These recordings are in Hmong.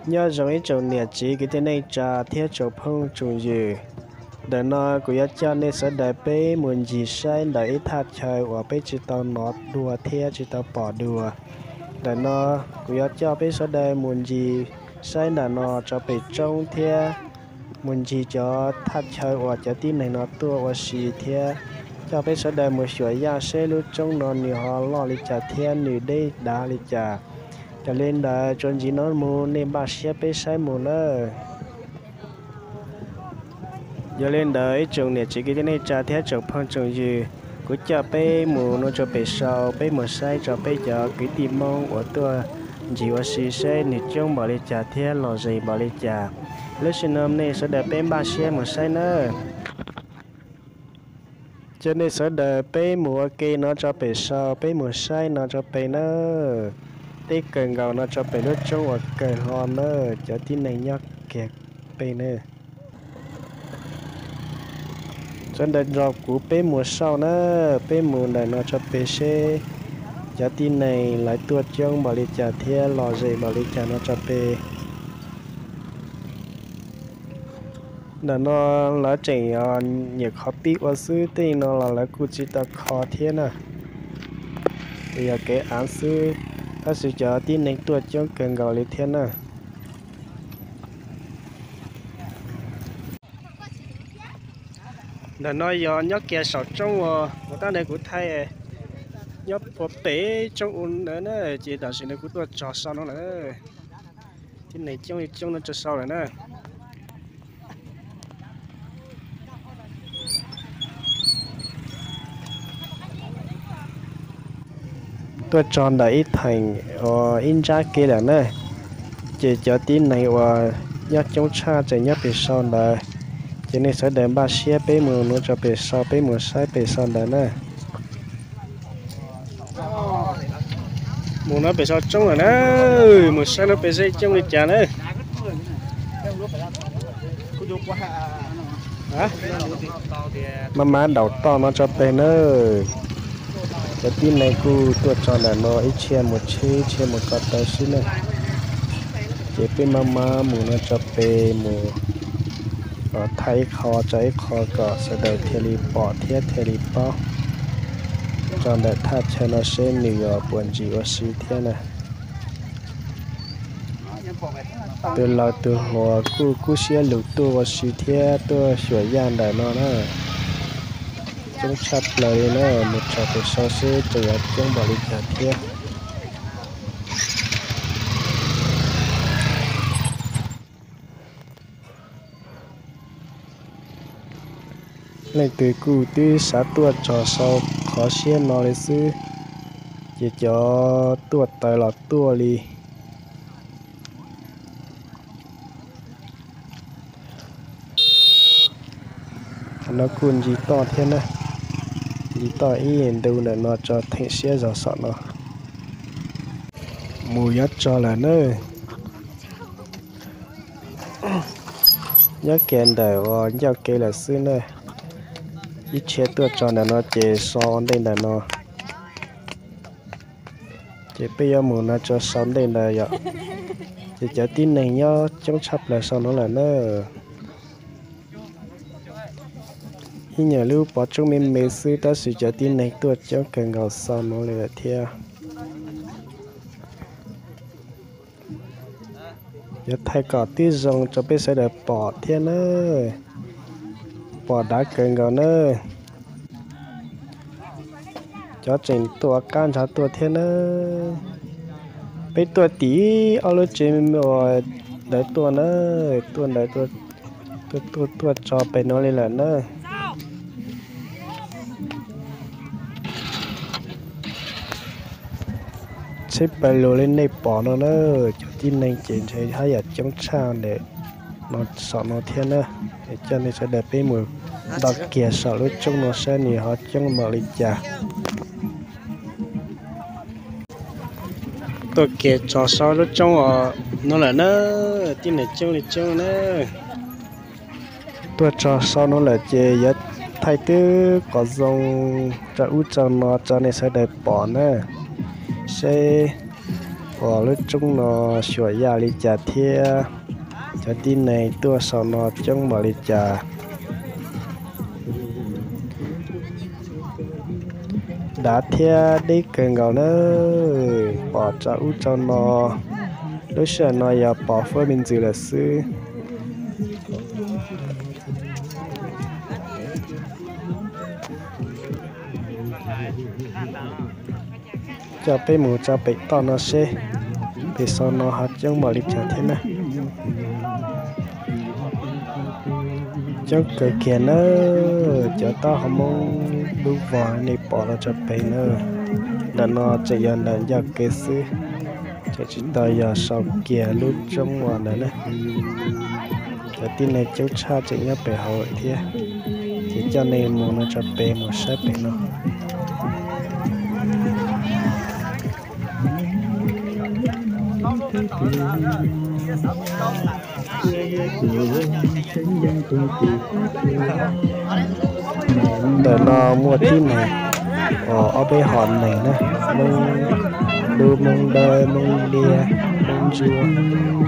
Nyob zoo ib tsoom niam txiv kwv tij neej tsa thiab tsoom phooj tsoom ywg. Ntawm no kuv yuav coj nej sawv daws peb mus ncig saib ntawm ib thaj chaw uas peb tsis tau hnov dua thiab tsis tau pom dua. Ntawm no kuv yuav coj peb sawv daws mus ncig saib ntawm no tso pem roob thiab mus ncig cov thaj chaw uas cov tib neeg no tuaj ua si thiab coj peb sawv daws mus xyuas yaj seb lub roob no nws ho loj li cas thiab nws deb dav li cas. Yog li ntawd tsuas ntxiv no mus nej npaj siab peb saib mus nawb. Yog li ntawd ib tsoom niam txiv kwv tij neej tsa thiab tsoom phooj tsoom ywg, kuv coj peb mus no tso pem sau, peb mus saib tso peb cov kwv tij Hmoob uas tuaj ncig ua si seb nws coob npaum li cas thiab lom zem npaum li cas. Lub sij no nej sawv daws peb npaj siab mus saib nawb. Coj nej sawv daws peb mus ua ke no tso pem sau, peb mus saib no tso pem nawb. Deb kawg nkaus no tso pem lub roob uas kawg hlo nawb, cov tib neeg nyob kiag pem nawb. Sawv daws nrog kuv peb mus saib nawb, peb mus ntawm no tso pem seb cov tib neeg lawv tuaj coob npaum li cas thiab lom zem npaum li cas no tso pem. Ntawm no lawv tseem nyiam kho pib ua xwb, tej no los lawv kuj tsis tau kho thiab na. Yog kev av xwb, tab sis cov tib neeg tuaj coob kawg nkaus li thiab na. Ntawm no yog nyob kiag saum roob uas tab ntawd kuv thaij nyob puag pem roob u ntawd na, ces tam sim no kuv tuaj txog saum no lawm. Tib neeg coob li coob no txog saum lawm na. Tuaj txog ntawm ib theem uas ib nrab kev lawm na, ces cov tib neeg uas nyob coob tshaj tseem nyob pem saum ntawd, ces nej sawv daws npaj siab peb mus nuv tso pem saum, peb mus saib pem saum ntawd na. Mus no pem saum roob lawm na, mus saib no pem seb coob li cas na. Maj mam daum toj no tso pem na. Cov tib neeg kuj tuaj txog ntawm no ib txhia mus tsheb ib txhia mus ko taw xwb na. Ces peb maj mam mus no tso pem mus thaij ib qho tso ib qho kom sawv daws thiaj li pom thiab thiaj li paub txog ntawm thaj chaw no seb nws yuav puas ntsim ua si thiab na. Tus laus tus hluas kuj kub siab lug tuaj ua si thiab tuaj xyuas yaj ntawm no na. Coob tshaj plaws li na, mus txog pem saum seb tseem yuav coob npaum li cas thiab. Leej twg kuj twb xav tuaj txog saum qhov siab no li xwb, ces cov tuaj taws los tuaj li. Qhov no kuj nce toj thiab na, nce toj ib ntu ntawm no tso theem siab zog saum no. Mus yuav txog lawm na. Nyob kiag ntawm uas ncauj kev lawm xwb na. Ib txhia tuaj txog ntawm no ces so ua ntej ntawm no, ces peb yuav mus no tso saum ntej ntawd yom. Ces cov tib neeg nyob coob tshaj plaws saum no lawm na. Ib nyuag lub pov tsoob me me xwb tab sis cov tib neeg tuaj coob kawg nkaus saum no li lawm thiab. Yuav thaij kom tib zoo rau peb sawv daws pom thiab na. Pom dav kawg nkaus na. Cov tseem tuaj qab ntshav tuaj thiab na. Peb tuaj tim ob lub tsev uas ntawd tuaj na, tuaj ntawd tuaj, tuaj txog pem no li lawm na. Tsheb pawg lug li nej pom no na, cov tib neeg ces ntshe haj yam coob tshaj ntawm no saum no thiab na. Es coj nej sawv daws peb mus nto kiag saum lub tsoob no saib nws ho coob npaum li cas. Tuaj kiag txog saum lub tsoob os no lawm na, tib neeg coob li coob na. Tuaj txog saum no lawm ces yuav thaij twb qhov zoo rau ub rau no rau nej sawv daws pom na, seb Pom lub roob no xyuam yaj li cas thiab cov tib neeg tuaj saum no coob npaum li cas. Dav thiab deb kawg nkaus na, pom rau ub rau no. Lub sij hawm no yog pom fuab me ntsis lawm xwb. Coj peb mus rau pem toj no seb pem saum no ho coob npaum li cas thiab na. Coob kawg kiag na, cov taub hau Moob dub vog nej pom los rau pem na. Ntawm no tseem yog ntawm ncauj kev xwb, tseem tsis tau yog saum kiag lub roob uas ntawd na. Cov tib neeg coob tshaj tseem nyob pem hauv thiab, ces coj nej mus no rau pem mus saib pem no. Ntawm no muaj tib neeg, ob peb hom neeg na, Moob Dub, Moob Dawb, Moob Liab, Moob Ntsuab,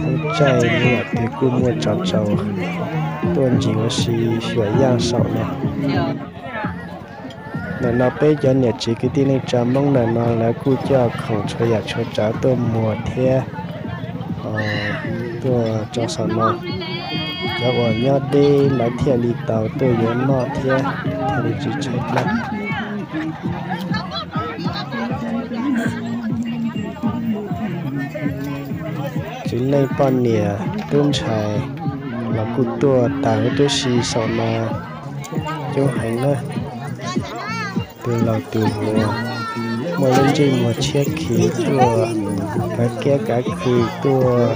Moob Tsaij, yam twg kuj muaj tso tsau tuaj ntsis ua si xyuas yaj saum no. Ntawm no peb cov niam txiv kwv tij neej tsa Moob ntawm no lawv kuj coj khoom txhua yam txhua tsav tuaj muag thiab tuaj tso saum no. Cov uas nyob deb lawv thiaj li tau tuaj yuav noj thiab thiaj li tsis tshaib plab. Txiv neej poj niam tub ntxhais los kuj tuaj tag huv tib si saum no coob heev na. Tus laus tus hluas muaj lub ntsej muag tshiab khiv tuaj, kav kiab kav khw tuaj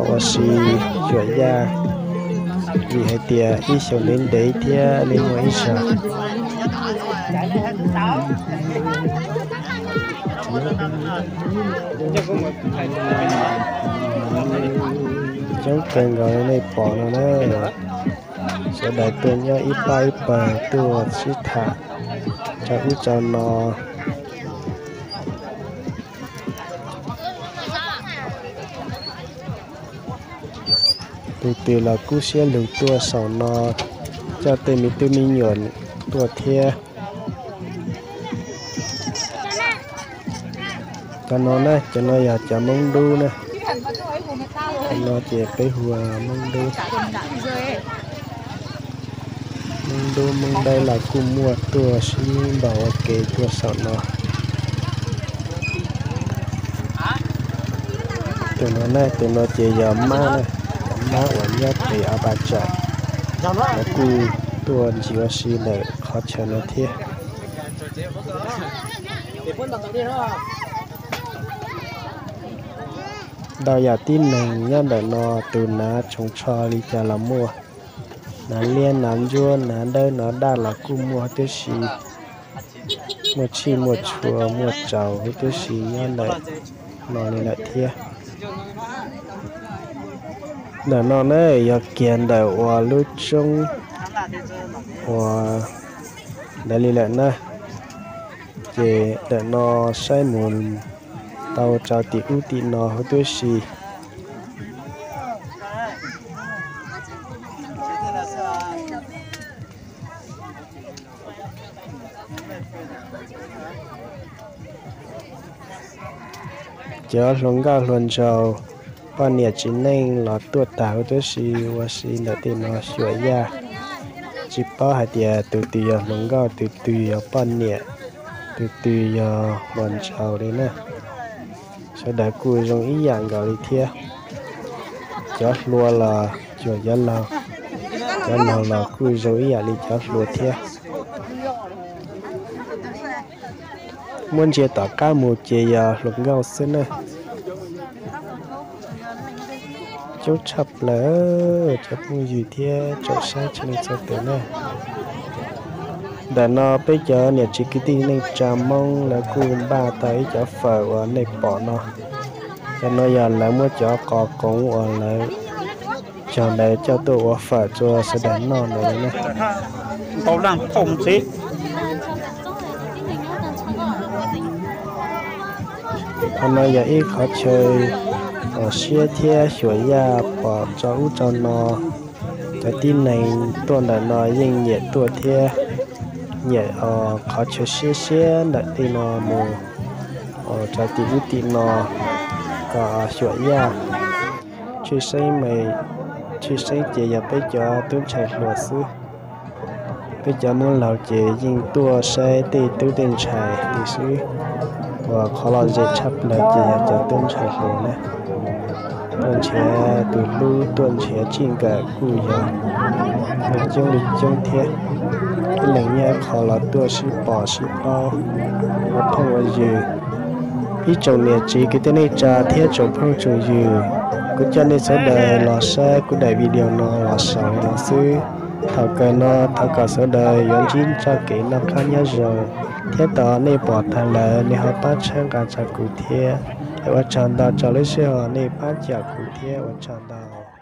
ua si xyuas yaj, vim hais tias ib xyoos ntev ntev thiaj li muaj ib zaug. Coob kawg nkaus nej pom no na, sawv daws tuaj nyob ib pab ib pawg tuaj sib tham rau ub rau no. Tus twg los kub siab lug tuaj saum no, coj tej me tub me nyuam tuaj thiab. Cov no na, cov no yog cov Moob Dub na. Cov no ces peb hu ua Moob Dub. Moob Dub Moob Dawb los kuj muaj tuaj sib ntaus ua ke tuaj saum no. Tus no na, tus no ces yog mab na, cov mab uas nyob pem A Pa Tsam, lawv kuj tuaj ntsis ua si ntawm qhov chaw no thiab. Ntau yam tib neeg nyob ntawm no, tus hnav tshoob tsho li cas los muaj, hnav liab hnav ntsuab hnav dawb hnav daj los kuj muaj huv tib si, muaj tshij muaj tshua muaj tsaus huv tib si nyob ntawm no li lawm thiab. Ntawm no na yog kiag ntawm uas lub roob uas ntawd li lawm na, ces ntawm no saib mus tau rau tim ub tim no huv tib si. Cov hluas nkauj hluas nraug, poj niam txiv neej los tuaj tag huv tib si ua si ntawm tej no xyuas yaj. Tsis paub hais tias tus twg yog hluas nkauj, tus twg yog poj niam, tus twg yog hluas nraug li na. Sawv daws kuj zoo ib yam nkaus li thiab. Cov hluas los cuag cov laug, cov laug los kuj zoo ib yam li cov hluas thiab. Muab ntsia tom qab mus ces yog hluas nkauj xwb na. Coob tshaj plaws cov phooj ywg thiab tsoom saib txhua leej txhua tus na. Ntawm no peb cov niam txiv kwv tij neej tsa Hmoob lawv kuj npaj tau ib cov fawm uas nej pom no. Cov no yog lawv muab cov qos qoov uas lawv cog ntawd coj tuaj ua fawm rau sawv daws noj ntawd na. Qhov no yog ib qhov chaw uas siab thiab xyuam yaj pom tso ub tso no. Cov tib neeg tuaj ntawm no yeej nyiam tuaj thiab nyiam qhov chaw siab siab ntawm tej no mus rau tim ub tim no kom xyuam yaj. Tshwj xeeb, tshwj xeeb ces yog peb cov tub ntxhais hluas xwb. Peb cov Hmoob laus ces yeej tuaj saib tej tub tej ntxhais li xwb. Uas qhov lom zem tshaj plaws ces yog cov tub ntxhais hluas na. Tuaj nrhiav tus hlub, tuaj nrhiav txij nkawm kuj yog coob li coob thiab. Ib leeg nyob ib qho los tuaj sib pom sib paub, ua phooj ua ywg. Ib tsoom niam txiv kwv tij neej tsa thiab tsoom phooj tsoom ywg, kuv coj nej sawv daws los saib kuv daim video no los xaus li no xwb. Thaum kawg no thov kom sawv daws yuav ntsib txoj kev noj qab nyob zoo, thiab tos nej pom tag lawm nej ho pab txhawb nqa tsa kuv thiab. Es ua tsaug ntau rau lub sij hawm nej pab cawm kuv thiab ua tsaug ntau.